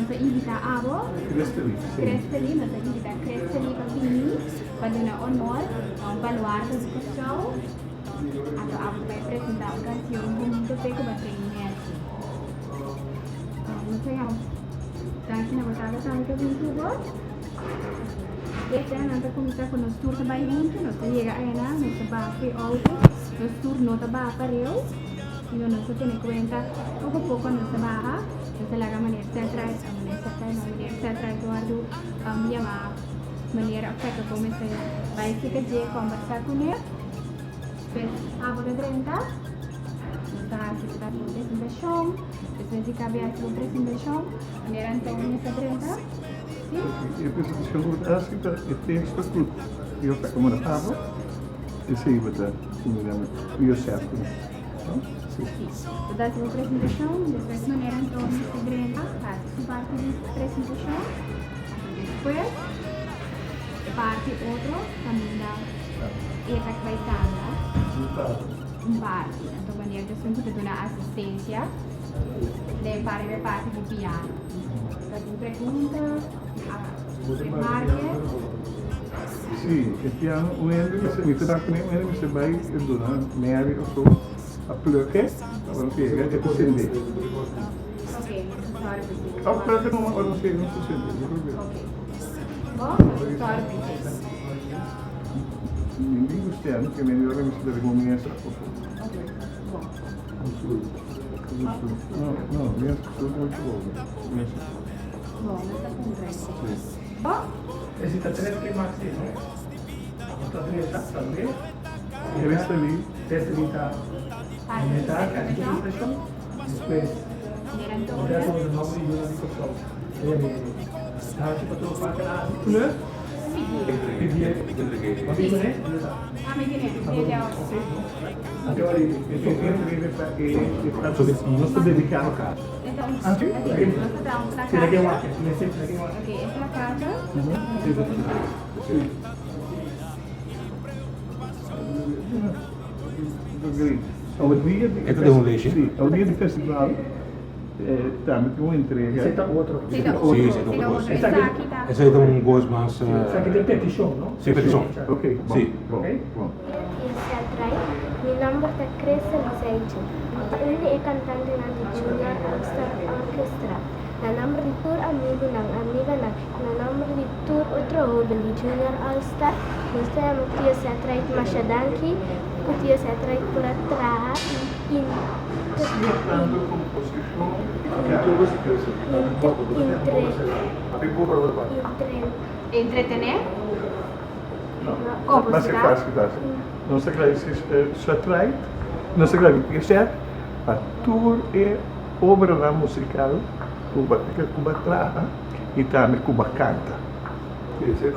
Nos a invitá abo. Cristely, sí. Cristely, nos a invitá Cristely pa bini pa duna honor na un baluarte di Kòrsou. Anto abo ta bai presentá un kansion bunito p'e ku bo a train nèchi. Nos a yama danki na bo tata tambe ku a bini ku bo. Esta nan ta kuminsá ku nos tur ta bai huntu, nos ta yega ayanan, nos ta baha ku e outo, nos tur no ta baha pareu, sino nos ta tene kuenta poko poko nos ta baha, nos ta laga meneer Setright, meneer Setright no, meneer Setright wòrdu yamá meneer òf kèke kon mester bai seka dje kòmbersá kuné, despues abo ta drenta, nos ta hasi un presentashon, despues di kabia hasi un presentashon, meneer Antonio ta drenta. E presentacion cu bo ta haci ta e texto cu yo ta como na abo, esey bo ta cuminda yourself cu ne, no? Si. Bo ta haci bo presentacion, despues manera Antonio ta drenta haci su parti di presentacion, despues e parti otro caminda e ta bay canta un parti, anto manera ta esun cu ta duna asistencia den parti di piano. Ta tin pregunta? Remarke? Sí, e piano un hende mester, mi ta da kuné un hende mester bai e duna Mary of so a plug e, ora nos yega e ta sende. Ok, nos ta sòru pa esei. Of plug e numa ora nos yega nos ta sende, no problema. Ok, bo nos ta sòru pa esei. Mi mi gusta ke medio ora mester ta riba un mesa of so. Ok, bo. No, no, mesa. Bo, nos ta puntra esei. Bo? Esi ta tres ke mas tin, no? Nos ta dresa tambe. Cristely. Cristely ta meta ka di presentashon. Despues Mira todos e nomber di yunan di Kòrsou. Danki pa tur lokual ku nan a hasi. Plus pidié. Bo a bin kuné? Nos ta dediká. E ta den un leshi? Sí, e dia di festival tambe tin un entrega. Esei ta otro. Sí, esei ta otro kos. Esei ta un kos mas. Esaki ta petishon, no? Sí, petishon. Ok, bon, bon, bon. Mi nomber ta Crystal Zeytje. Mi ta un di e kantantenan di Junior All Star Orchestra. Na nomber di tur amigunan, amiganan i na nomber di tur otro hoben di Junior All Star, nos ta yama Tio Setright masha danki ku Tio Setright por a traha i Entretené? Nos ta gradisí Setright, nos ta gradisí Seth pa tur e obranan musikal ku bo a traha i tambe ku bo a kanta. Bon dia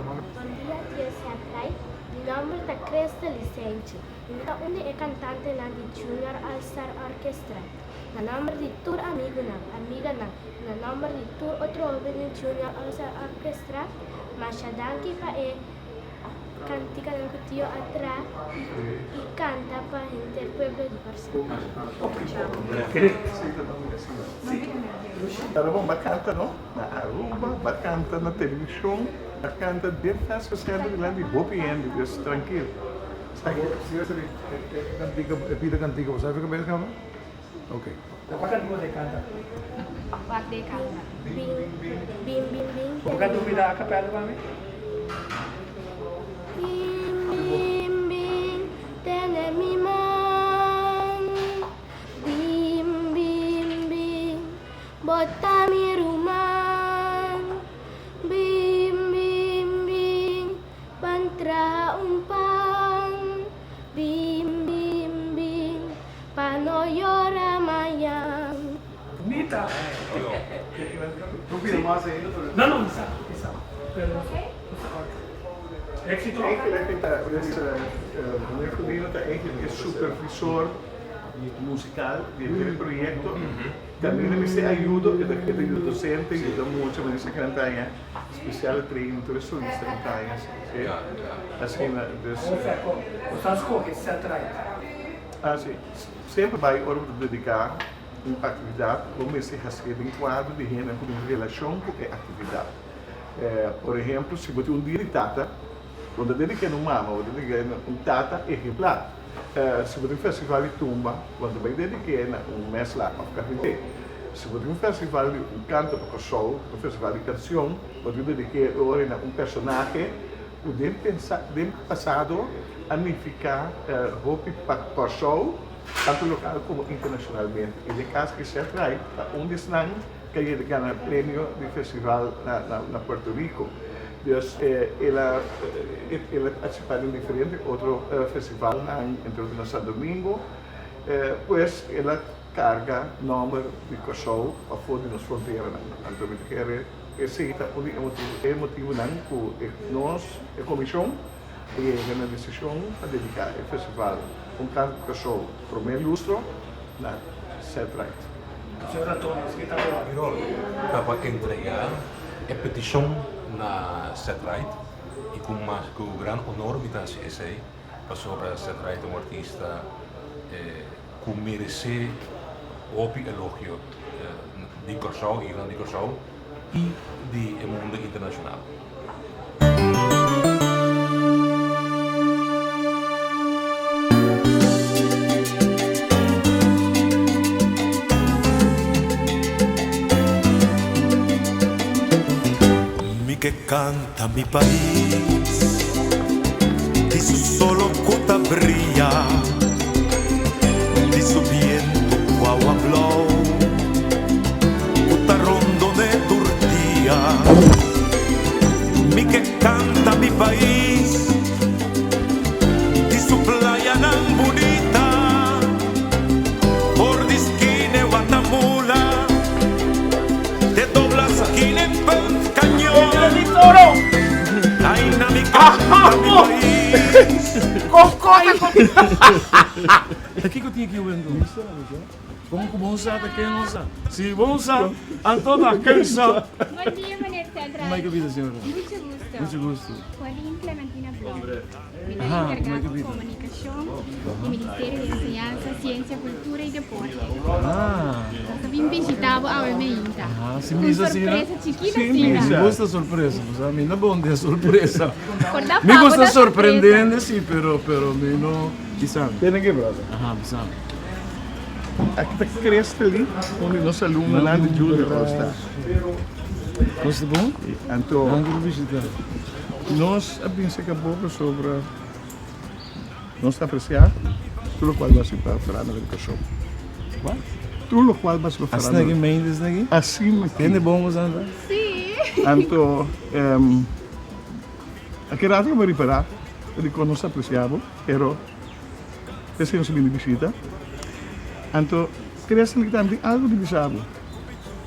Tio Setright, mi nomber ta Crystal Licencio i mi ta un di e kantantenan di Junior All Star Orchestra. Na nomber di tur amigunan, amiganan i na nomber di tur otro hoben di Junior All Star Orchestra, masha danki pa e Kantikanan ku Tio a traha i kanta pa henter pueblo di Kòrsou. Aruba ba kanta no na Aruba ba kanta na televishon ba kanta den festa sènter dilanti hopi hende dus trankil. E pida kantika bo sa e kabes kaba? Ok. Bim bim bim Bo ka dubida a kapèla pa mi? Bim bim bim tene mi man Bim bim bim bo ta mi ruman Bim bim bim ban traha un pan Bim bim bim pa no yora mañan. Nita. No, no, mi sa, mi sa. Pero no sa ort. Éxito. Eigenlijk ta meneer Godino ta eigenlijk e supervisor musical di e proyecto. También mester ayudo, e ta yuda docente, yuda mucha, manera esaki nan ta haña speciale training tur e solista nan ta haña. Asina, dus. Bo sa scoge set right. Ah si, semper bai ora bo ta dedica. un aktividat bo mester hasié den kuadro di hende ku tin relashon ku e aktividat. Por ehempel, si bo tin un dia di tata, bo no ta dediká na un mama, bo ta dediká na un tata ehemplar. Si bo tin un festival di tumba, bo no ta bai dediké na un mèsla òf karpinté. Si bo tin un festival di un kanto pa Kòrsou, un festival di kansion, bo tin dediké e ora na un personahe ku den pensa den pasado a nifiká hopi pa Kòrsou, tantu lokal komo internashonalmente. I den kas di Seth Wright ta un di esnan ku a yega gana premio di festival na Puerto Rico. Dus el a el a partisipá den diferente otro festivalnan, entre otro na Santo Domingo. Pues el a karga nòmber di Kòrsou pafó di nos fronteranan. Anto mi ta kere esei ta un di e motibu e motibunan ku e nos e komishon a yega na desishon pa dediká e festival Un Kanto di Kòrsou Promé Lustro na Seth Wright. Señor Antonio, esaki ta mi rol ta pa entregá e petishon na Seth Wright i ku mas ku gran honor mi ta hasi esei pasobra Seth Wright ta un artista ku meresé hopi elogio di Kòrsou, yunan di Kòrsou i di e mundu internashonal. Mi ke kanta mi pais di su solo ku ta bria, di su bientu ku awa blou ku ta rondon'é tur dia. Mi ke kanta mi pais di su playanan bunita, for di skine Watamula. Te dobla skina en punt cañón. Aina mi canta mi pais. Ta kiko tin aki wendo? Kon ku bon sa ta ken no sa. Si bon sa, anto ta ken sa. Bon dia, meneer Cedric. Mike bida, señora. Mucho gusto. Mucho gusto. Pauline Clementina Blom. Mi ta enkargá ku komunikashon di Ministerio di Enseñansa, Siensia, Kultura i Deporte. Nos ta bin bishitá bo awe meinta. Si Un misa asina. sorpresa chikito asina. Mi gusta sorpresa, bo sa mi no bon den sorpresa. Por ta Mi pa bo gusta ta sorpresa. sorprendente si, pero pero mi no bisa mi. Tene ke brother. Aha, bisa mi. Aki ta Crestely, un di nos alumnonan di Junior All Star. Nos ta bon? Anto. Danki pa bishita. Nos a bin serka bo pasobra nos ta apresiá tur lokual bo a hasi pa Fernando Edukashon. What? Tur lokual bo a hasi pa Fernando. Asina ki mente esaki? Asina ki. Hende bon bo sa ta? Sí. Anto aki rato ku bo ripará dikon nos ta apresiá bo, pero esei nos a bini bishita. Anto Crescent ki tambe tin algu di bisa bo.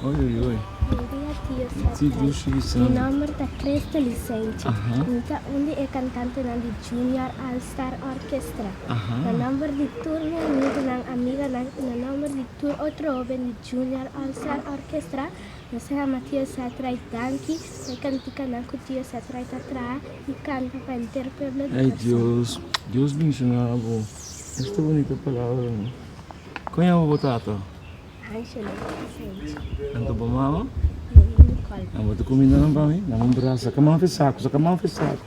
Oi oi oi. Bon dia tio Cedric. Mi nomber ta Crystal Licenci. Mi ta un di e cantantenan di Junior All Star Orchestra. Na nomber di tur mi amigunan, amiganan y na nomber di tur otro hoben di Junior All Star Orchestra, nos ta yama tio Cedric danki pa e canticanan cu tio Cedric ta traha y canta pa henter pueblo di Ay Corsou. Dios, Dios bendiciona bo. Esta bunita palabra. Con yama bo tata? Angelo Vicente. Anto bo mama? Maria Nicole. Nan bo ta cuminda nan pa mi? Dame un brasa. Saca man fe saco, saca man fe saco.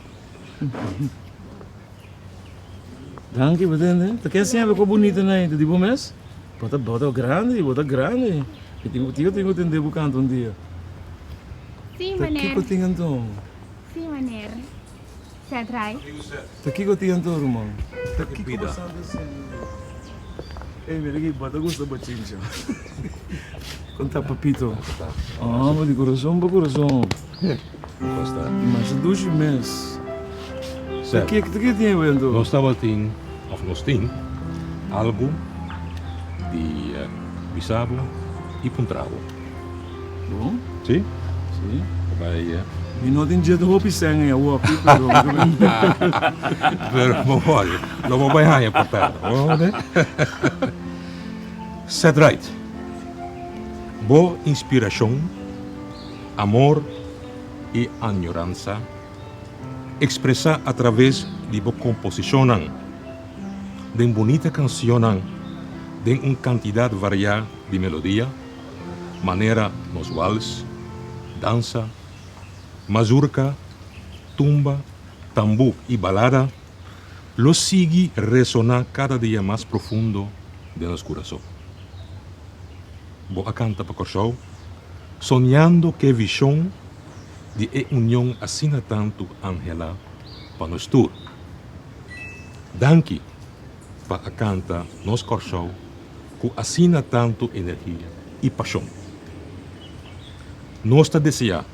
Danki, bo tende? Ta ken siempre cu bunita nan ta di bo mes? Bo ta bo ta grandi, bo ta grandi. Mi tin cu tio tin cu tende bo canta un dia. Sí, Ta meneer. kico tin anto? Sí, meneer. Ced Rai. Ta kiko tin anto ruman? Ta kiko bo sa ta haciendo? Ey mira aki bo ta gusta bochincha. Con ta papito? Oh bo di corazon pa corazon. Masha dushi mes. Ta kiko ta kiko tin awe anto? Nos tabatin of nos tin algo di bisa bo y puntra bo. Bon? Si? Si. Bai. Mi no tin dje hopi sèn ei awoki, pero. Pero bo wòrdu, lo bo bai haña por tarde. Bo wòrdu? Ced Wright, bo inspirashon, amor i añoransa ekspresá atraves di bo komposishonnan den bunita kansionnan. Den un kantidat variá di melodia, manera nos wals, dansa, mazurka, tumba, tambú i balada, lo sigui resoná kada dia mas profundo den nos kurason. Bo a kanta pa Kòrsou, soñando ku e vishon di e union asina tantu anhelá pa nos tur. Danki pa a kanta nos Kòrsou ku asina tantu energia i pashon. Nos ta deseá,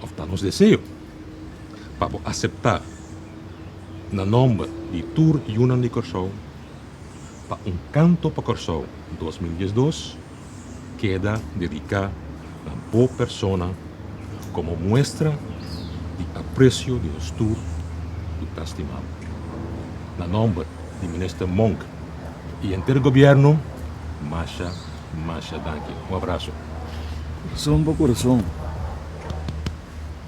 òf ta nos deseo, pa bo aseptá na nòmber di tur yunan di Kòrsou pa Un Kanto pa Kòrsou 2012 keda dediká na bo persona komo muestra di apresio di nos tur ku ta stima bo. Na nòmber di Minister Monk i henter gobièrnu, masha, masha danki. Un abraso. Kurason pa kurason.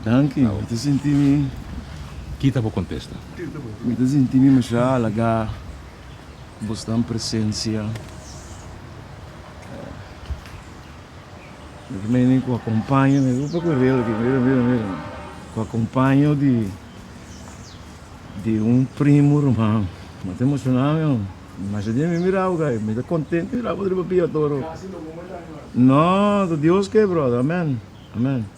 Danki, mi ta sinti mi. Kita bo kontesta. Mi ta sinti mi masha halagá ku bo sta en presensia. Mi ta meni ku akompaño, mi ta pa korel aki, mira, mira, mira. Ku akompaño di di un primo ruman. Mi ta emoshoná mi homber. Masha dia mi mira bo kai, mi ta kontento mira bo riba pia toro. No, ta Dios ke brother, amen, amen.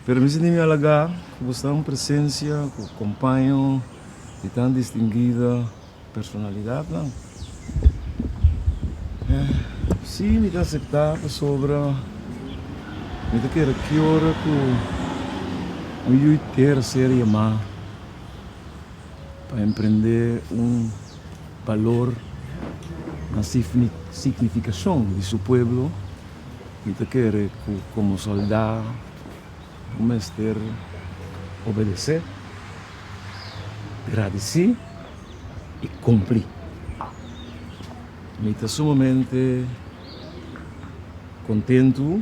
Pero mi sinti mi halagá ku bo sta en presensia ku kompaño di tan distinguida Personalidadnan? Sí, mi ta acepta pasobra mi ta kere ki ora ku un yu tera ser yamá pa emprende un balor na signifikashon di su pueblo, mi ta kere ku komo soldá bo mester obedesé. Gradisí i kumpli. Mi ta sumamente kontentu.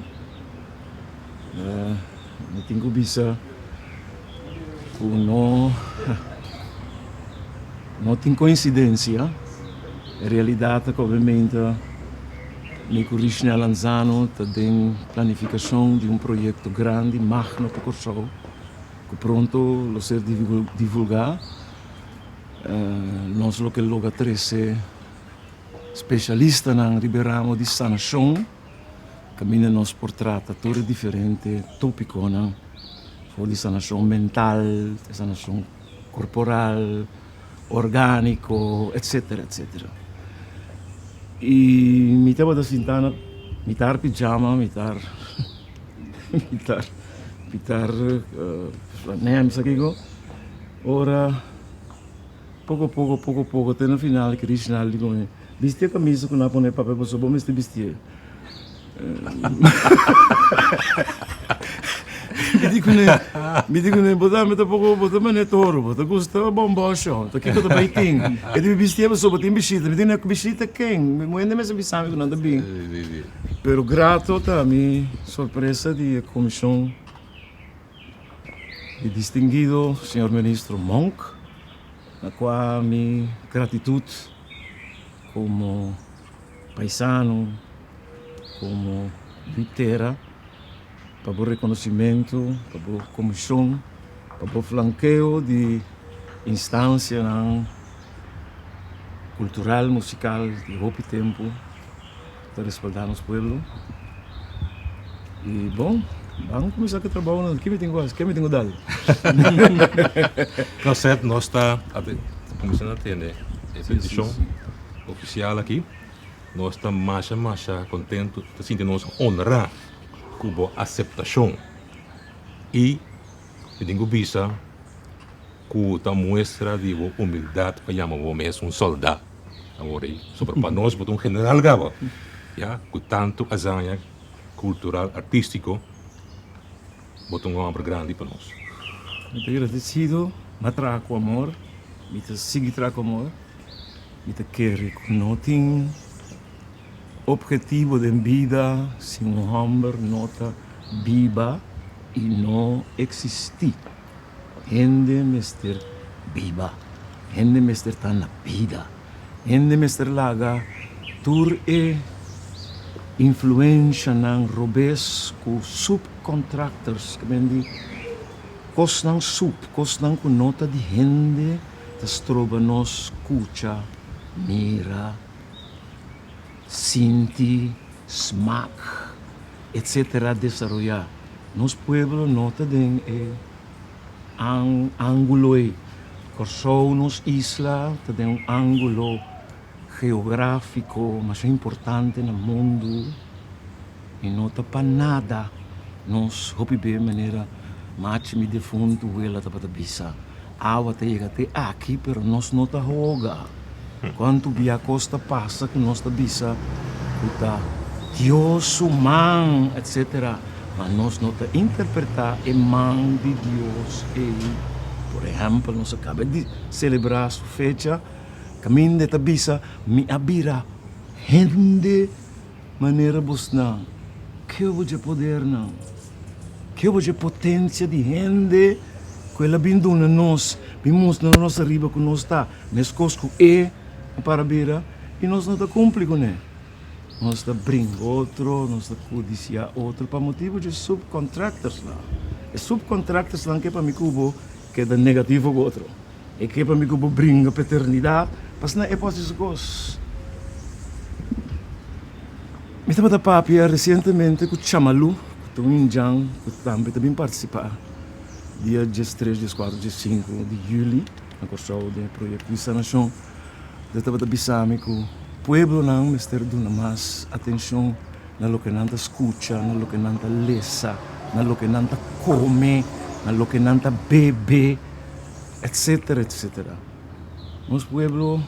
Mi tin ku bisa ku no no tin koinsidensia. E realidat ta ku obviamente mi ku Richnel Lanzano ta den planifikashon di un proyekto grandi, magno pa Kòrsou. Ku pronto lo ser divulgá. Nos lo ke logra trese spesialistanan riba e ramo di sanashon kaminda nos por trata tur e diferente tópikonan for di sanashon mental, sanashon korporal, orgániko, etsetera, etsetera. I mi tabata sinta na mitar pijama, mitar mitar mitar flanem sa kiko ora poko poko poko poko te na final Krishna di komo bisti e kamisa ku nan a pone papia pasobra bo mester bistié mi di kuné mi di kuné bo ta mi ta poko bo ta mane toro bo ta gusta bombosho ta kiko ta bai tin e di mi bistié pasobra bo tin bishita mi di kuné bishita ken mi muhé mester bisa mi ku nan ta bin. Pero grato ta mi sorpresa di e comision di distinguido señor ministro Monk, na cua mi gratitud como paisano, como di tera, pa bo reconocimento, pa bo comision, pa bo flankeo di instancianan cultural, musical di hopi tempo. Ta respaldá nos pueblo. I bon, ban kuminsá ku e trabounan. Ke mi tin ku hasi? Ke mi tin ku dal? No, Seth, nos ta kuminsá na tende e petishon ofisial aki. Nos ta masha masha kontentu, ta sinti nos honrá ku bo aseptashon. I mi tin ku bisa ku ta muestra di bo humildat pa yama bo mes un sòldá. Awor ei, sobra pa nos bo ta un general gaba, ya, ku tantu hazaña kultural, artístiko, bo ta un hòmber grandi pa nos. Mi ta gradesido, mi a traha ku amor, mi ta sigui traha ku amor, mi ta kere ku no tin ophetivo den bida si un hòmber no ta biba i no eksistí. Hende mester biba. Hende mester ta na bida. Hende mester laga. Tur e influenshanan robes ku subcontractors, ke men di kosnan sub, kosnan ku no ta di hende ta stroba nos skucha, mira, sinti, smak, etcetera desaroyá. Nos pueblo no ta den e ángulo ei. Kòrsou, nos isla, ta den un ángulo geográfiko masha importante na mundu i no ta pa nada nos hopi be manera machi mi defuntu wela tabata bisa, awa ta yega te aki pero nos no ta hoga. Kuantu bia kos ta pasa ku nos ta bisa ku ta Dios su man etsetera, ma nos no ta interpretá e man di Dios ei. Por ehèmpel nos a kaba di selebrá su fecha. Kaminda e ta bisa, Mi a bira hende manera bosnan. Ke bo dje podernan? Ke bo dje potensia di hende ku el a bin duna nos, bin mustra nos ariba ku nos ta meskos ku e a para bira i nos no ta kumpli kuné? Nos ta bringa otro, nos ta kudisiá otro pa motibu dje subcontractorsnan. E subcontractorsnan ke pa mi ku bo keda negativo ku otro. E ke pa mi ku bo bringa pa eternidat, pasina e por hasi su kos. Mi tabata papia resientemente ku Chamalu, ku ta un indjan ku tambe ta bin partisipá dia diestres, dieskuater, diesinku di yüli na Kòrsou den e proyekto di sanashon. E tabata bisa mi ku pueblonan mester duna mas atenshon na loke nan ta skucha, na loke nan ta lesa, na loke nan ta kome, na loke nan ta bebe. Etcetera etcetera nos pueblo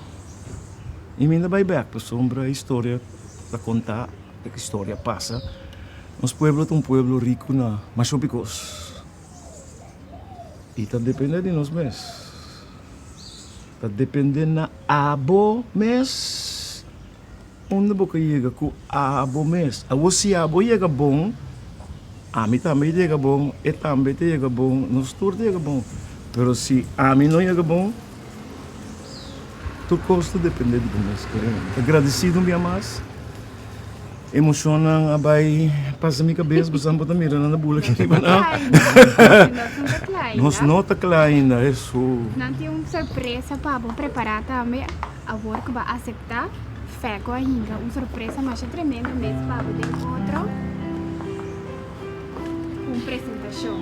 y mi ta bay bek pasobra historia ta conta e historia pasa nos pueblo ta un pueblo rico na masha hopi cos y ta depende di nos mes ta depende na abo mes Unda bo ka yega ku abo mes? Awor si abo yega bon, ami tambe ta yega bon, e tambe ta yega bon, nos tur ta yega bon. Pero si ami no yega bon, tur kos ta depende di bo mes. Ta gradisido un bia mas. Emoshonnan a bai pasa mi kabes, boso bo ta mira nan ta bula aki riba nan. Nos no ta kla ainda, Hesu. Nan tin un sorpresa pa bo prepará tambe. Awor ku bo a aseptá, fe ku a hinka un sorpresa masha tremendo mes pa bo den otro un presentashon.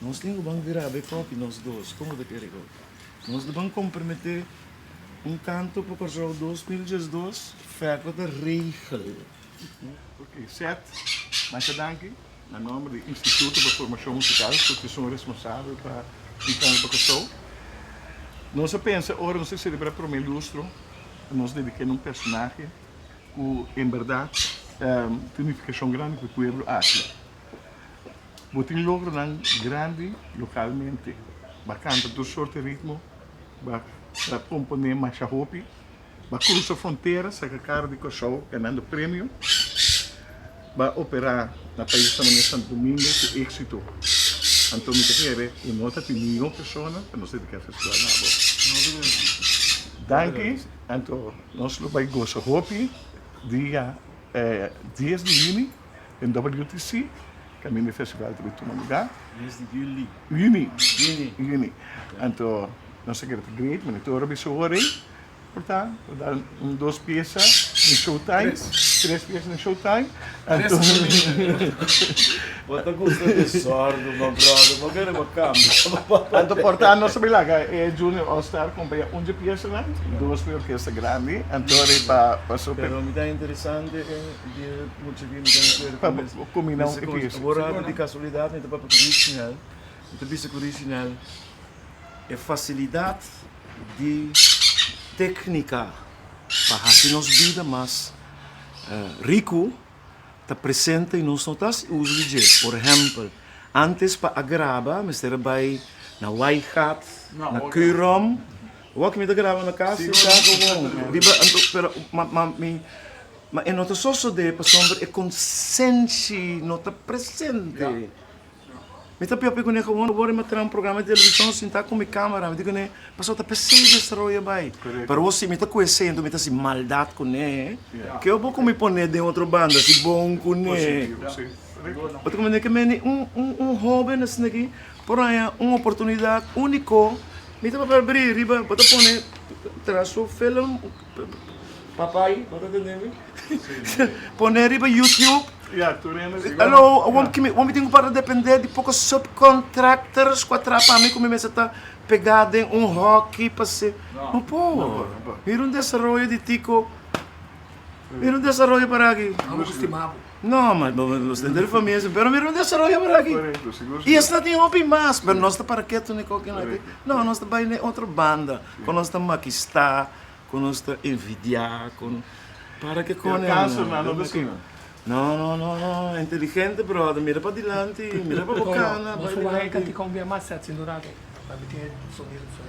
Nos tin ku ban bira be kopi nos dos, komo ta kere kopi? Nos ta ban komprometé un kanto pa Kòrsou 2012, Fèko ta regel. Ok, Seth, masha danki na nòmber di Instituto pa Formashon Musikal ku ta esun responsabel pa un kanto pa Kòrsou. Nos a pensa ora nos a selebrá promé lustro, nos dediké na un personahe ku en bèrdat tin un nifikashon grandi pa e pueblo aki. Bo tin logronan grandi lokalmente. Bo a kanta tur sorti ritmo, bo a komponé masha hopi, bo a krusa frontera saka kara di Kòrsou ganando premio, bo a operá na paisnan manera Santo Domingo ku éksito. Anto mi ta kere ku no ta tin mihó persona pa nos dediká e festival na abo. Danki, anto nos lo bai gosa hopi dia dies di yüni den WTC. Kaminda e festival ta bay tuma lugá. Mes di juli. Juni. Juni. Juni. Anto nos a kere ta great, mane tur ora bisa ora ei por ta, por da un dos piesa den showtime, tres piesa den showtime. Anto Bo ta gusta desordo, my brother. Bo kere bo cambia. Anto por ta nos a bay laga e Junior All Star compaña un dje piesanan, dos pa e orkesta grandi, anto ora ei pa pa super. Pero mi ta interesante e di e mucha aki mi ta kere Pa cuminda un piesa. Awor di casualidad mi ta papia cu Richinel, mi ta bisa cu Richinel e facilidad di tecnica pa haci nos bida mas rico ta presente y nos no ta haci uso di dje. Por ehempel, antes pa a graba mester a bay na Waaigat, na Curom, awor ki mi ta graba na cas mi ta gewoon riba anto pero ma ma mi ma e no ta sosode pasobra e consenshi no ta presente. Mi ta papia kuné gewoon ora mi a traha un programa di televishon sintá ku mi kamera mi di kuné pasobra ta p'esei desaroyo bai pero si mi ta ku esei anto mi ta hasi maldat kuné ke bo ku mi pone den otro banda si bon kuné bo ta komprende ke meni un un hoben asina aki por haña un oportunidat úniko mi ta papia abrí riba bo ta pone traha su film papai bo ta tende mi pone riba youtube. Ya, tur hende si. Alo, awor ki mi, awor mi tin ku para dependé di poko subcontractors ku a traha pa mi ku mi mester ta pegá den un hòki pa se. No por. Mira un desaroyo di tiko. Mira un desaroyo para aki. Amo ku stima bo. No, ma los den den famia si, pero mira un desaroyo para aki. Korekto, sigur I esnan tin hopi mas, pero nos ta para ketu ni koke nan aki. No, nos ta bai den otro banda, ku nos ta makistá, Ku nos ta envidiá, ku para ke kone. E kaso nan no ta asina. No, no, no, no, inteligente brother, mira pa dilanti, mira pa bo kana, bai dilanti.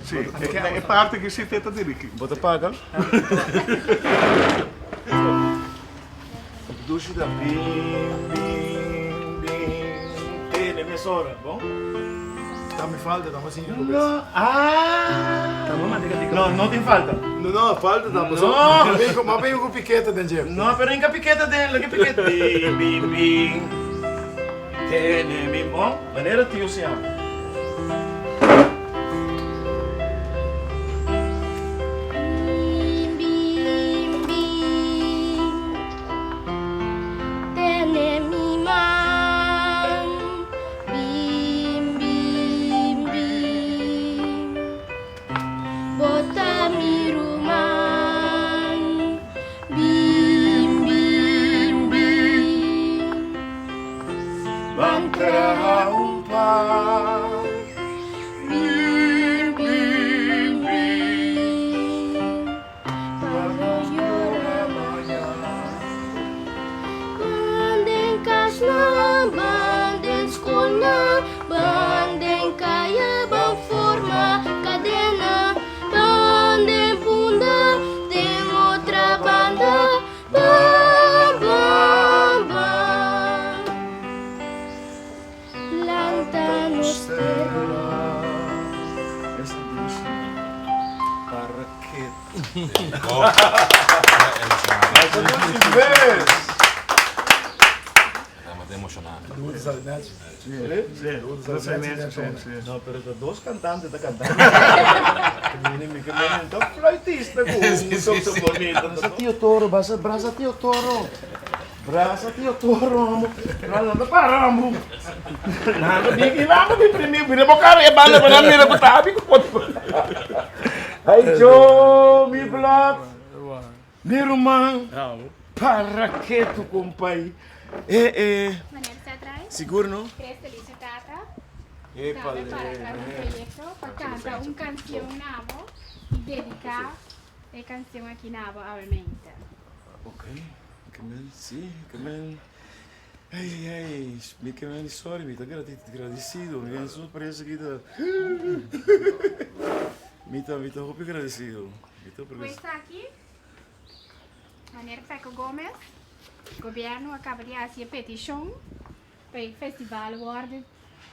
Si, e parti aki si te ta dirigí. Bo ta paga? Dushi ta bim, bim, bim, tene mesora, bon? Ta mi falta, ta mas siña ku bes. No, ah! No, no tin falta. No, no, falta ta, paso. No. Ma bin ku piketa den dje. No, pero inka piketa den, loke piketa. Bim, bim, bim, tene mi, bon? Manera tio siña. Bim, bim, bim, tene mi man. Bim, bim, bim, bo ta mi ruman. Bim, bim, bim, ban traha un pan. Bim, bim, bim, pa no yora mañan. Ban den kasnan, ban den skolnan, ban den kaya, ban forma kadena, ban den punda, den otra banda, ban, ban, ban. Lanta nos tera. Esta dushi para ket. No, pero ta dos cantante ta cantando. Mi ta fluitista cu un saxofonista. Brasa Tio Toro, brasa Tio Toro. Brasa tio toro amo. Nada ta para amo. Nada di ki nada di primi bira bo cara e banda pa nan mira ku ta abi ku pot. Ay jo mi blad. Mi ruman. Para ketu compay. Eh eh. Meneer Zetraai. Sigur no? Tres Felice Tata. Tambe para tras un proyecto pa canta un cancion nabo y dedica e cancion aki nabo awe mente. Ok. Ke men si, ke men Ey ey ey, mi ke men sorry, mi ta gradisido, mi den sorpresa aki ta Mi ta, mi ta hopi gradisido, mi ta hopi Pues aki, meneer Pecco Gomez, gobierno a caba di haci e peticion pa e festival wordo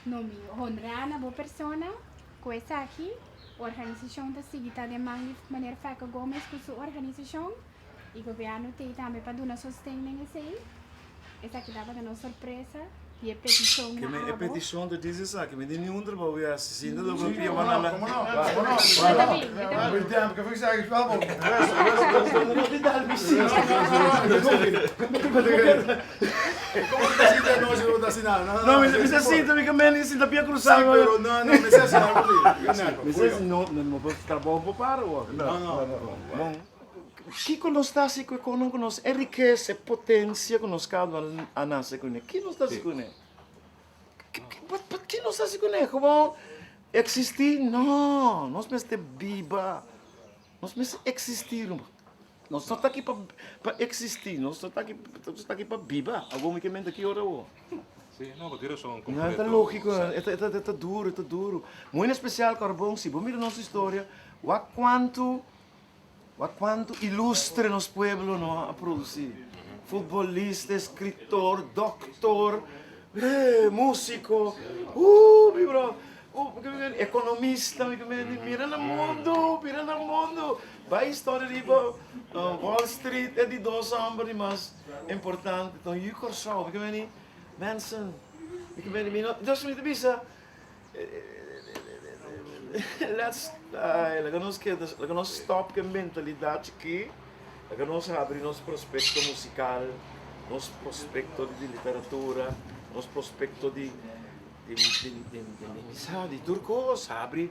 nomi honra na bo persona. Cu esaki, organisacion ta sigui ta den man di meneer Pecco Gomez cu su organisacion. Y gobierno t'ey tambe pa duna sosten den esey. Esaki tabata nos sorpresa. Di e petishon na abo. E petishon ta disi esaki, mi tin niun trabou di hasi, sinta ta papia wan ala. Komo no, komo no. No, mi sa sinta mi ka meni sinta pia krusa. Mi sa no, no por trabou por para wak. Bon. Kiko nos ta hasi ku e konan ku nos e rikesa, e potensia ku nos kada un a nase kuné? Ki nos ta hasi kuné? Ki nos ta hasi kuné? Gewoon eksistí? No, nos mester biba, nos mester eksistí. Nos no ta aki pa pa eksistí, nos no ta aki, nos ta aki pa biba. Awor mi ke menta ki ora awor? Sí, no, bo tin rason No, kompleto. ta lógiko, e ta, e ta duru, e ta duru. Muy en espesial Karbon, si bo mira nos historia, wak kuantu Wak cuanto ilustre nos pueblo no a produci. Futbolista, escritor, doctor, musico, uh mi bro, economista, mira na mundo, mira na mundo. Bay historia riba Wall Street e di dos homber di mas importante. Enton yu Corsou, mi ke meni, mensen, mi ke meni, mi no, dus mi ta bisa. Let's laga nos keda laga nos stop ku e mentalidat chikí laga nos habri nos prospekto musikal nos prospekto di literatura nos prospekto di di di sa di tur kos habri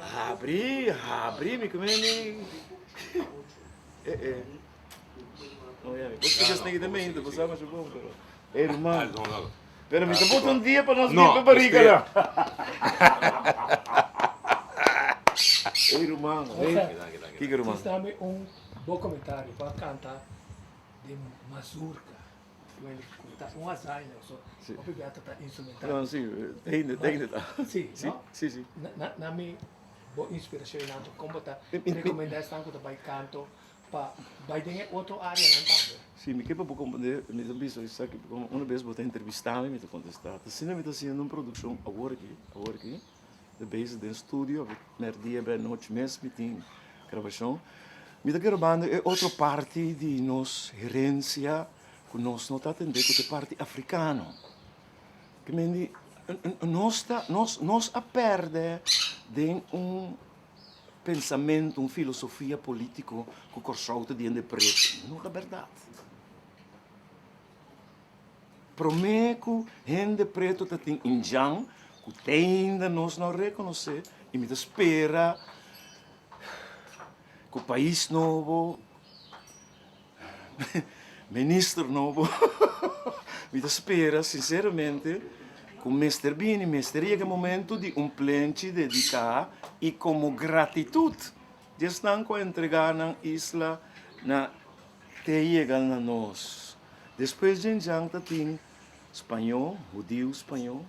habri habri mi ku meni eh eh no ya mi por splika esaki den mente bo sa masha bon pero e ruman. Pero mi ta bota un dia pa nos limpa bariga la. Ey ruman, ey. Kiko ruman? Sis dame un bo comentario pa canta den mazurka. Ta un hazaña so. Hopi bia ta instrumental. No, si, teinde, teinde ta. Si, no? Si, si. Na mi bo inspiracion y nan con bo ta recomenda esnan cu ta bay canto Pa bai den e otro areanan tambe. Si, mi ke pa bo komprendé, mi ta bisa esaki pasobra una bes bo ta entrevistá mi, mi ta kontestá. Ta asina mi ta hasiendo un produkshon awor aki, awor aki, ta bezig den studio, mèrdia bai anochi mes mi tin grabashon. Mi ta grabando e otro parti di nos herensia ku nos no ta atendé, ku ta e parti afrikano. Ke men di, nos ta, nos, nos a pèrdè den un. Pensamentu, un filosofia polítiko ku Kòrsou ta di hende pretu, no ta bèrdat. Promé ku hende pretu ta tin indjan ku te ainda nos no rekonosé i mi ta spera ku pais nobo, Minister nobo mi ta spera sinceramente cu mester bini, mester yega e momento di un plenchi dedica y como gratitud di esnan cu a entrega nan isla na te yega na nos. Despues djen djan ta tin spañó, hudiu spañó,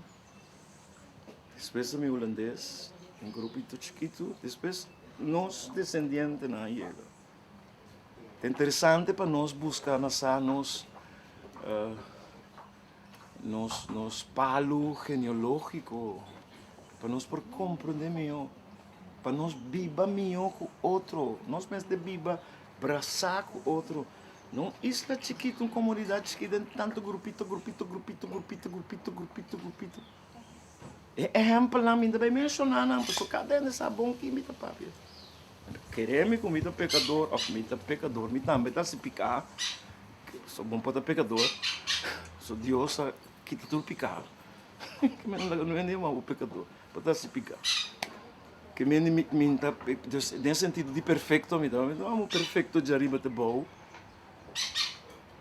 despues ta mi hulandes, un grupito chikito, despues nos descendientenan a yega. Ta interesante pa nos buska na sa nos nos nos palu genealógiko, pa nos por komprendé mihó, pa nos biba mihó ku otro. Nos mester biba brasá ku otro. Na un isla chikitu, un komunidat chikitu den tantu grupito, grupito, grupito, grupito, grupito, grupito, grupito. E ehèmpelnan mi ta bai menshoná nan, pasobra kada hende sa bon kin mi ta papia. Kere mi ku mi ta pekador òf mi ta pekador, mi tambe ta hasi piká, so bon por ta pekador, so Dios a kita tur piká. Ke men laga no hende yama bo pekador, bo ta hasi piká. Ke men mi mi ta den sentido di perfekto mi ta mi ta amo perfekto djariba te bou,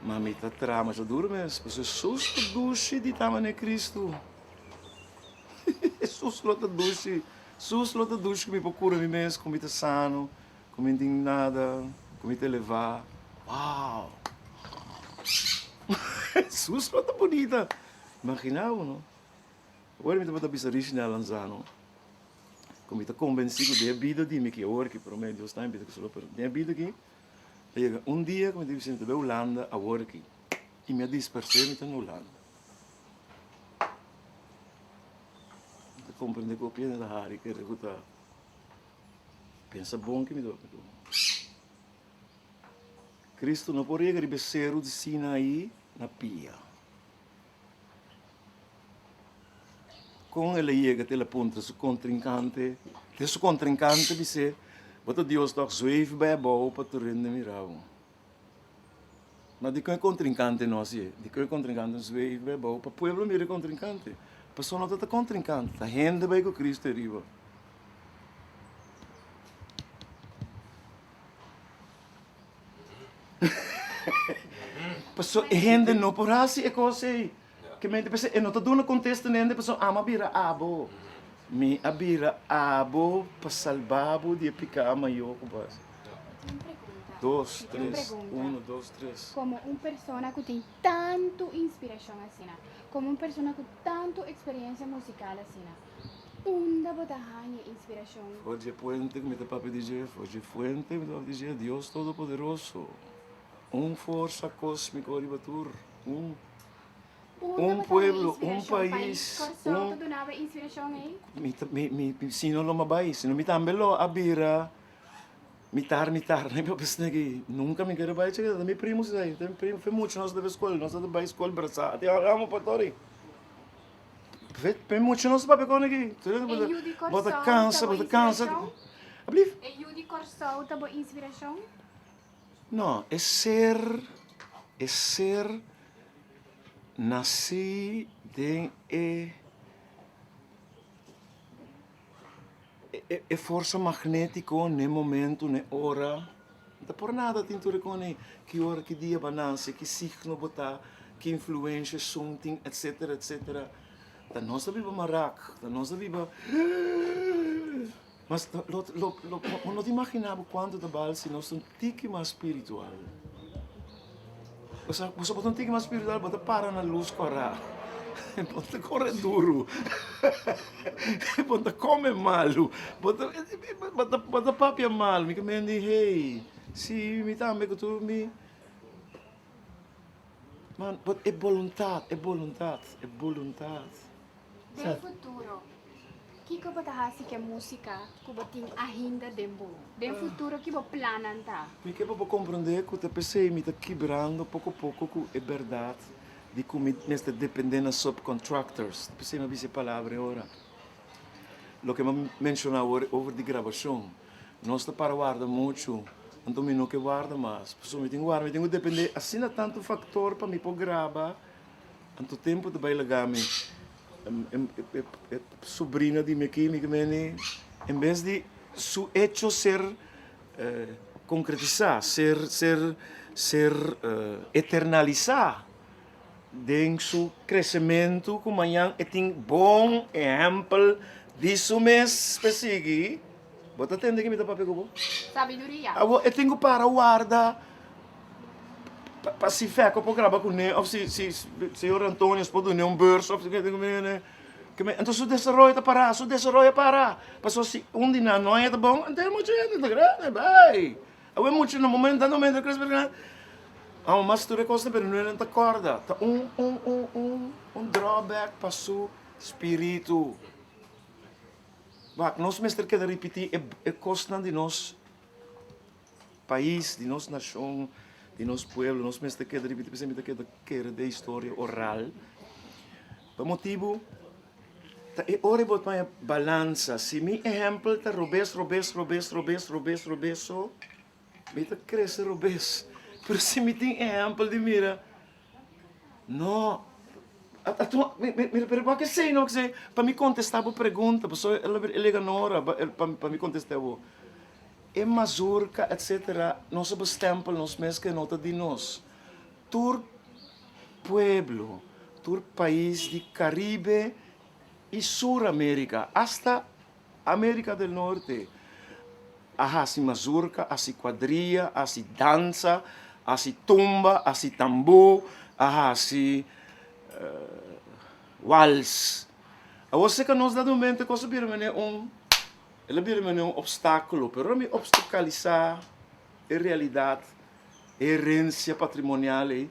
ma mi ta traha masha duru mes, pasobra Hesus ta dushi di ta manera Kristu. Hesus lo ta dushi. Sus lo ta dushi ku mi por kura mi mes, ku mi ta sano, ku mi no tin nada, ku mi ta elevá. Wow! Sus lo ta bunita! Imaginá bo, no? Awor mi tabata bisa Richnel Lanzano ku mi ta kombensí ku den e bida di mi ki awor ki promé Dios ta mi bida ku solo pero den e bida aki ta yega un dia ku mi ta bisa mi ta bai Hulanda awor aki i mi a dispers'é mi ta na Hulanda. Ta comprende cu piensa ta hari kere cu ta pensa bon ki mi ta papia. Cristo no por yega riba e seru di Sinaí na pia. Kon el a yega te el a puntra su kontrinkante, te su kontrinkante bis'é, Bo ta Dios tòg? Zweef bai abou pa tur hende mira bo. Ma dikon e kontrinkante no hasié? Dikon e kontrinkante no zweef bai abou pa pueblo mira e kontrinkante? Pasobra no ta ta kontrinkante, ta hende bai ku Kristu ariba. Pasobra e hende no por hasi e kos ei. Ke mente p'esei e no ta duna kontesta n'hende pasobra amo a bira abo. Mi a bira abo pa salba bo di e piká mayó ku bo hasi. Dos, tres, uno, dos, tres. Komo un persona ku tin tantu inspirashon asina, komo un persona ku tantu eksperensia musikal asina, unda bo ta haña inspirashon? For dje puente ku mi ta papia di dje, for dje fuente mi ta papia di dje, Dios Todopoderoso, un forsa kósmiko riba tur, un. Un pueblo, un pais, un. Mi ta, mi, mi, si no lo mi a bai, si no mi tambe lo a bira mitar mitar na mi papia snegi. Nunka mi kere bai chega, ta mi primo si ta mi primo, fe mucha nos ta bai skol, nos ta bai skol brasa, ti amo patori. Fe, fe mucha nos ta papia kon aki. Bo ta kansa, bo ta kansa. Ablief? E yu di Kòrsou ta bo inspirashon? No, e ser, e ser nací den e, e forsa magnético n'e momento, n'e ora. No ta por nada tin tur e con ei, ki ora, ki dia bo a nace, ki signo bo ta, ki influencia esun tin, etcetera, etcetera. Ta nos ta biba marak, ta nos ta biba. Mas lo lo lo bo no ta imaginá bo kuantu ta bal si nos ta un tiki mas spiritual. Pasobra bo ta un tiki mas spiritual bo ta para na lus kòrá, bo ta kore duru, bo ta kome malu, bo ta bo ta bo ta papia malu. Mi ke men di hey, si mi tambe ku tur mi man but e boluntat, e boluntat, e boluntat. Den futuro, kiko bo ta hasi ku e músika ku bo tin ainda den bo? Den futuro, ki bo plannan ta? Mi ke pa bo komprendé ku ta p'esei mi ta kibrando poko poko ku e bèrdat di ku mi mester dependé na subcontractors. Ta p'esei mi a bisa e palabra e ora. Loke mi a menshoná awor over di grabashon. Nos ta para warda muchu, anto mi no ke warda mas. Pasobra mi tin ku warda, mi tin ku dependé asina tantu faktor pa mi por graba. Anto tempu ta bai laga mi e sobrina di mi aki, mi ke meni en bes di su hecho ser concretisa, ser ser ser eternalisa den su crecemento cu mañan e tin bon ehempel di su mes pa sigui. Bo ta tende ke mi ta papia ku bo? Sabiduria. Awor e tin ku para warda pa si Fèko por graba kuné òf si si señor Antonius por dun'é un beurs òf Enton su desaroyo ta pará, su desaroyo a pará. Pasobra si un di nan no a ta bon, anto e mucha hende ta grandi bai. Awor e mucha na momento tanto momento a krese bira grandi, amo mas tur e kosnan pero no nan ta kòrda. Ta un un un un un drawback pa su spiritu. Wak, nos mester keda ripití e kosnan di nos pais, di nos nashon, di nos pueblo. Nos mester keda ripití, p'esei mi ta keda kere den historia oral. Pa motibu ta e ora bo ta haña balansa. Si mi ehèmpel ta robes, robes, robes, robes, robes, robes so, mi ta krese robes. Pero si mi tin ehèmpel di mira, No, mira, pero bo ke no ke pa mi kontestá bo pregunta, pasobra el a lega no ora pa mi kontestá bo. E mazurka etsetera nos a bestempel nos mes ke no ta di nos. Tur pueblo, tur pais di Karibe i Sur Amerika, asta Amerika del Norte a hasi mazurka, hasi kuadria, hasi dansa, hasi tumba, hasi tambú, a hasi wals. Awor seka nos dado momento e kos a bira manera un, el a bira manera un opstákulo, pero ora mi opstakalisá e realidat, e herensia patrimonial ei,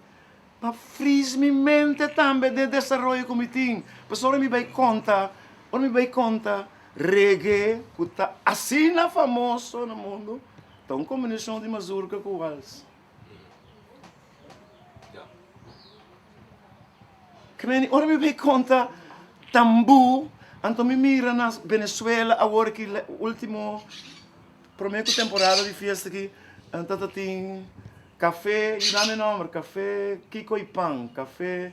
Pa fris mi mente tambe den desaroyo ku mi tin. Pasobra ora mi bai konta, ora mi bai konta reggae ku ta asina famoso na mundu, ta un kombinashon di mazurka ku wals. Kmeni ora mi bai konta tambú. Anto mi mira na Venezuela awor ki ultimo prome ku temporada di fiesta aki anto ta tin kafe yuda mi nomber kafe kiko i pan kafe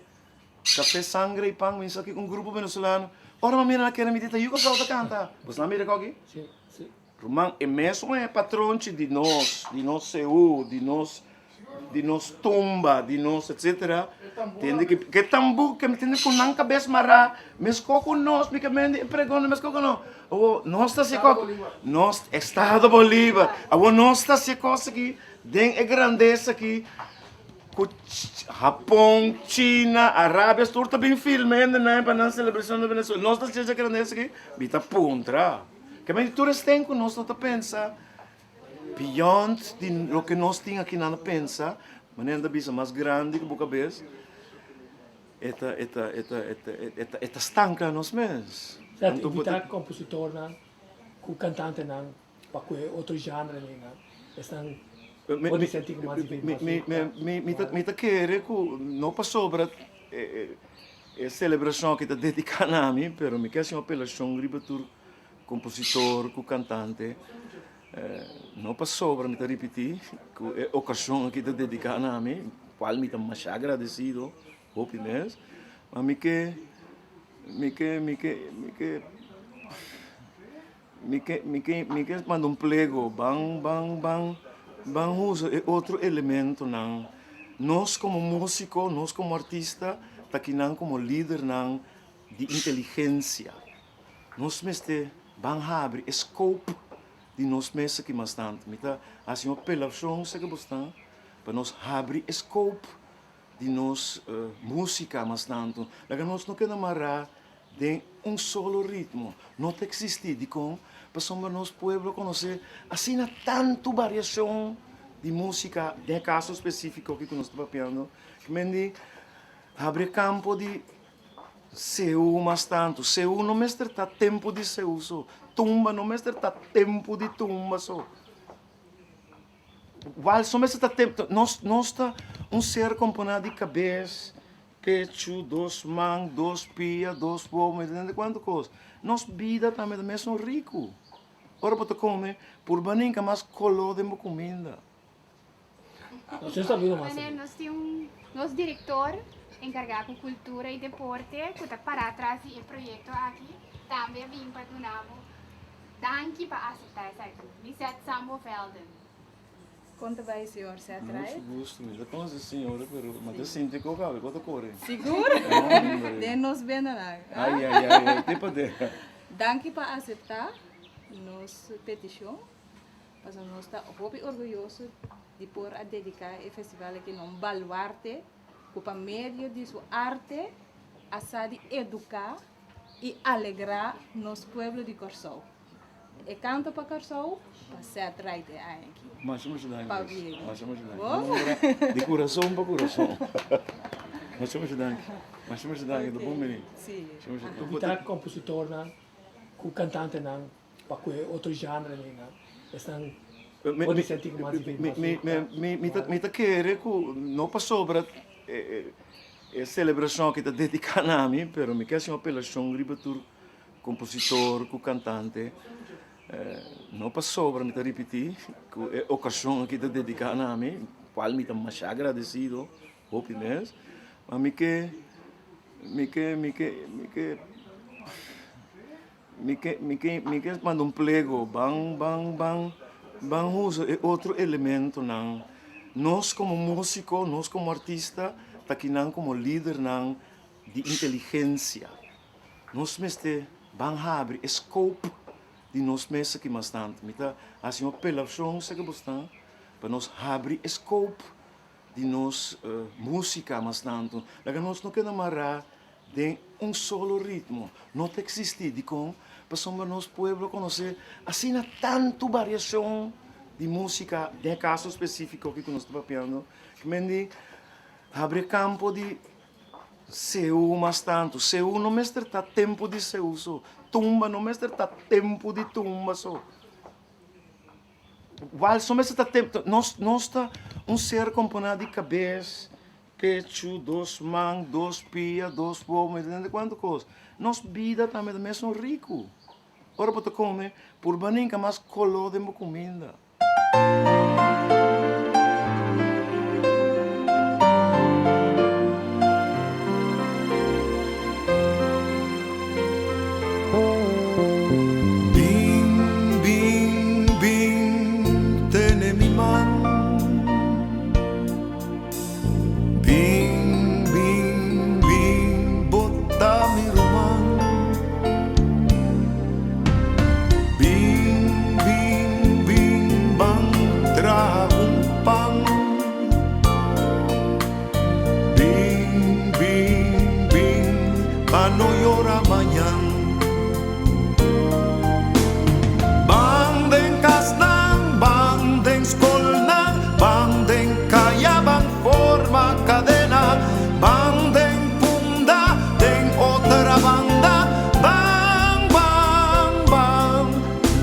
kafe sangre i pan mi sa ki un grupo venezolano ora mi a mira nan kere mi di ta yu kòrsou ta kanta bos nan mira koki? Ruman, e mesun e patronchi di nos, di nos seú, di nos, di nos tumba, di nos etcetera, tende ke, ke tambú, ke tende ku nan kabes mará, meskó ku nos, mi ke mende e pregonta meskó ku nos. Awor, nos ta hasi kos, nos, Estado Bolívar, awor nos ta hasi kos aki den e grandesa aki ku Hapon, China, Arabia, tur ta bin filma hende nan pa nan selebrashon na Venezuela. Nos ta hasi e grandesa aki? Mi ta puntra. Ke men tur esten ku nos no ta pensa beyond di loke nos tin aki nan a pensa, manera nan ta bisa mas grandi ku bo kabes, e ta e ta e ta e ta e ta e ta stanka nos mes. Sèt, invitá kompositornan ku kantantenan pa ku e otro genrenan, esnan por sentí ku mas Mi mi mi ta mi ta kere ku no pasobra e e selebrashon aki ta dediká na mi, pero mi ke hasi un apelashon riba tur Kompositor ku kantante no pasobra mi ta ripití ku e okashon aki ta dediká na mi, kual mi ta masha agradesido hopi mes, ma mi ke mi ke mi ke mi ke mi ke mi ke mi ke manda un plego ban ban ban ban usa e otro elementonan, nos komo músiko nos komo artista ta kinan komo lidernan di inteligensia. Nos mester ban habri e scope di nos mes aki mas tantu. Mi ta hasi un apelashon seki bosnan pa nos habri e scope di nos musica mas tantu. Laga nos no keda mará den un solo ritmo. No ta existi. Dikon? Pasobra nos pueblo konosé asina tantu variashon di musica, den e kaso spesifiko aki ku nos ta papiando, ki men di habri e kampo di Seú mas tantu. Seú no mester ta tempu di seú so. Tumba no mester ta tempu di tumba so. Wals no mester ta tempu. Nos, nos ta un ser komponá di kabes, pechu, dos man, dos pia, dos wowo, mi ta tende kuantu kos. Nos bida tambe ta mesun riku. Ora bo ta kome, purba ninka mas koló den bo kuminda. Nos tin un nos director encarga cu cultura y deporte cu ta para tras di e proyecto aki tambe a bin pa duna bo danki pa acepta esaki. Lisette Sambo Velden. Kon ta bai señor Seth Wright? Mucho gusto, mi ta conoce señora pero mi ta sinti cu cabe cu ta core. Sigur? Den nos bendanan. Ay ay ay ay te pader. Danki pa acepta nos peticion. Pasobra nos ta hopi orguyoso di por a dediká e festival aki na un baluarte ku pa medio di su arte a sa di eduká i alegrá nos pueblo di Kòrsou. E kanto pa Kòrsou pa Seth Wright e aña aki. Masha masha danki. Pa Diego. Masha masha danki. Bo? Di kurason pa kurason. Masha masha danki. Masha masha danki. Ta bon bini. Si. Masha masha danki. Invitá kompositornan ku kantantenan Pa ku e otro genrenan esnan por di senti ku mas Mi mi mi mi ta mi ta kere ku no pasobra e e selebrashon aki ta dediká na mi pero mi ke hasi un apelashon riba tur kompositor ku kantante no pasobra mi ta ripití ku e okashon aki ta dediká na mi kual mi ta masha agradesido hopi mes ma mi ke mi ke mi ke mi ke Mi ke mi ke mi ke manda un plego ban ban ban ban usa e otro elementonan. Nos komo músiko, nos komo artista ta kinan komo lidernan di inteligensia. Nos mester ban habri e scope di nos mes aki mas tantu. Mi ta hasi un apelashon seki bosnan pa nos habri e scope di nos músika mas tantu. Laga nos no keda mará den un solo ritmo. No ta eksistí. Dikon? Pasobra nos pueblo konosé asina tantu variashon di músika, den e kaso spesífiko aki ku nos ta papiando, ku men di habri e kampo di seú mas tantu. Seú no mester ta tempu di seú so. Tumba no mester ta tempu di tumba so. Wals no mester ta tempu. Nos nos ta un ser komponá di kabes. Pechu, dos man, dos pia, dos wowo, mi ta tende cuanto cos. Nos bida tambe ta mesun ricu. Ora bo ta come, purba ninca mas color den bo cuminda. Bin, bin, bin, tene mi man. Bin, bin, bin, bo ta mi ruman. Bin, bin, bin, ban traha un pan. Bin, bin, bin, pa no yora mañan. Ban den kasnan, ban den skolnan, ban den kaya, ban forma kadena, ban den Punda, den otra banda, ban, ban, ban,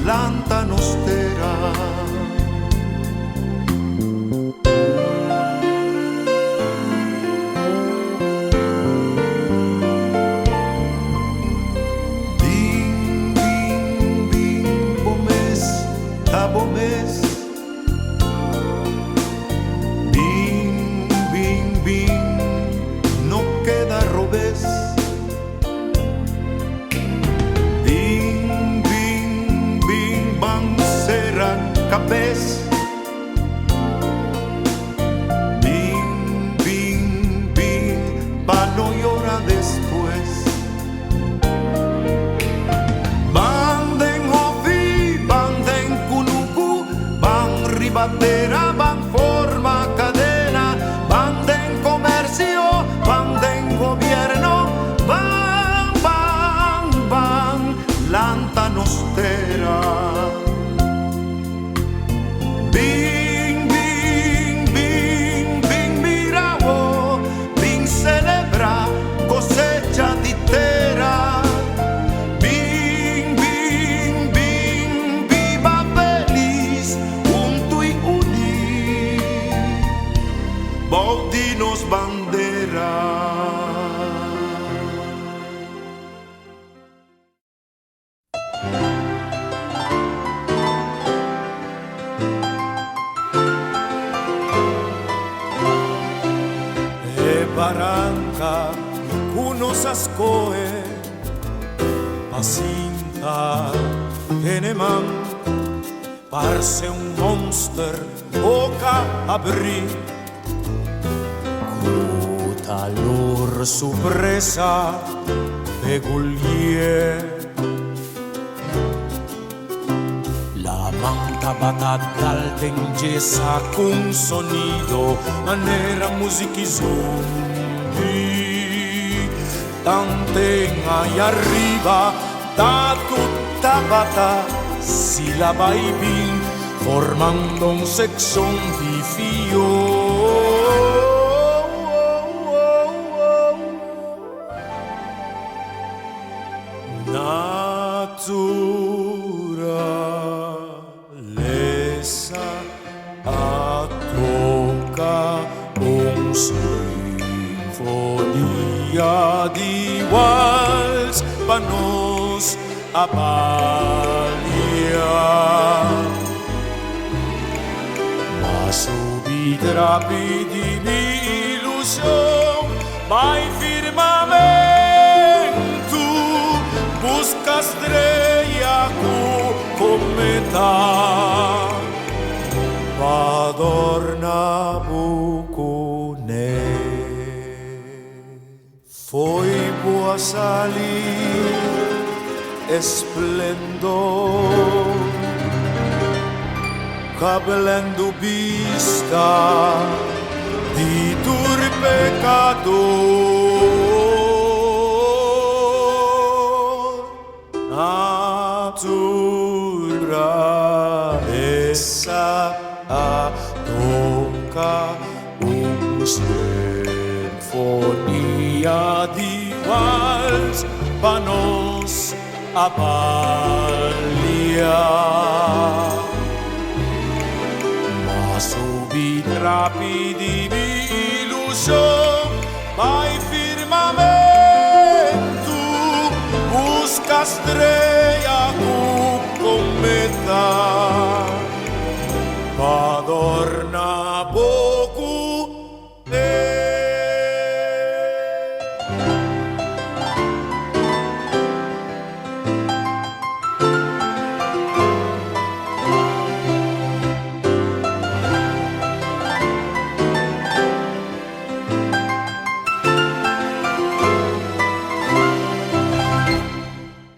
lanta nos tera. Bin, bin, bin, bo mes ta bo mes. Bin, bin, bin, no keda robes. Bin, bin, bin, ban sera kabes. Bin, bin, bin, pa no yora despues. Ban den hofi, ban den kunuku, ban riba tera, ban forma kadena, ban den komersio, ban den gobierno, ban, ban, ban, lanta nos tera. Bin, bin, bin, bin mira bo, bin celebra cosecha di tera. Bin, bin, bin, biba feliz, hunto y uní, bou di nos bandera. E baranka ku nos a skohe pa sinta tene man parse un monster boka abrí ku ta lur su presa p'e gulié. Laman tabata dal den dje saku un sonido manera musiki zumbi. Tanten ay ariba tatu tabata silaba i bin formando un sekshon di fió. Naturalesa a toca un sinfonia di wals pa nos a balia. Ma subi trapi di mi ilusion bai firmamentu busca strea cu cometa pa adorna bo cune. Foi bo a sali esplendor Cabelendo bista di tur pecador Naturalesa a toca un sinfonia di wals pa nos a balia. Ma subi trapi di mi ilusion. ilushon Bai